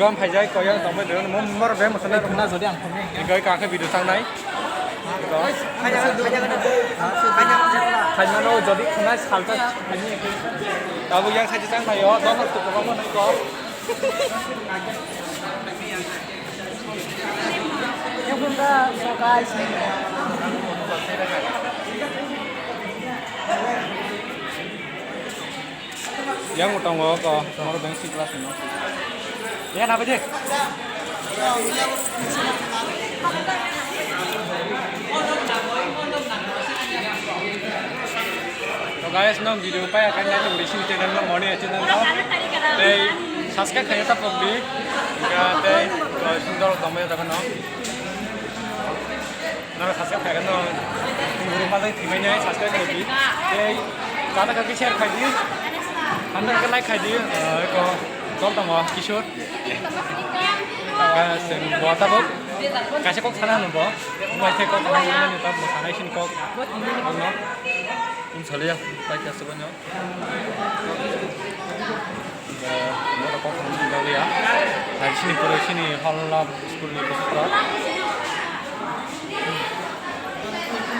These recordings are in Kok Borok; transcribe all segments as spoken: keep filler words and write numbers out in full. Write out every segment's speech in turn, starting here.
Tamo phaijak, koyang tongbai, bebak mo mor be mosana rok na jodi ang phone. Ikai kake video tangnai. Khaimano jodi khuna salta. Abo yang saja tangnai yo, dono tu ko mo nai ko. Yang utang wo ko, moro bank si class no. Ya, napa je? So guys, no video pa ya kan ya, uri sini channel no, moni channel no. Tei subscribe khaina ta pok di. Ya, tei, so, sundor tamo ya ta no. Nang subscribe khaikhe no, guru malai thimai nai subscribe khaidi. Tei kata kaki share khaidi. Hamda khe like khaidi. Eh, ko, kol tamo Kishore. Eh, sen bo tabuk. Kaisa kok sana hwnwi bo. Mai se kok sana hwnwi tabuk sanai sin kok. Ano. Tum saliya, pai kya subanyo. Moro kok thang dawliya. Hai sini pura sini hall lab school ni bwswk rok.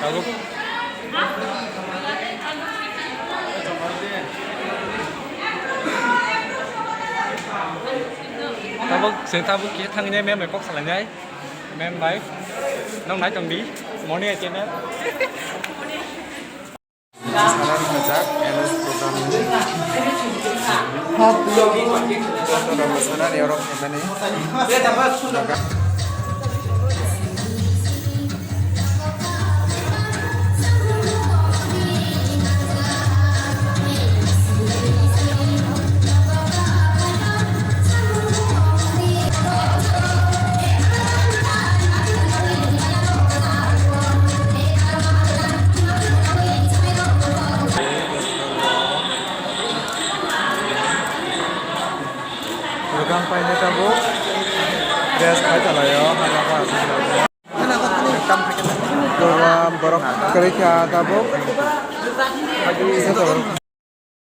Tabuk. Tabuk, seng tabuk kisa thangwi nai mem bai kok salai nai. Mem bai. Nong nai tong di. Moni ai channel. Sana rwjak N S program ni. Sana ni oro khaimani. Program paine tabuk dress khai talaio, hala ba aswk. Program borok kwrwi kha tabuk.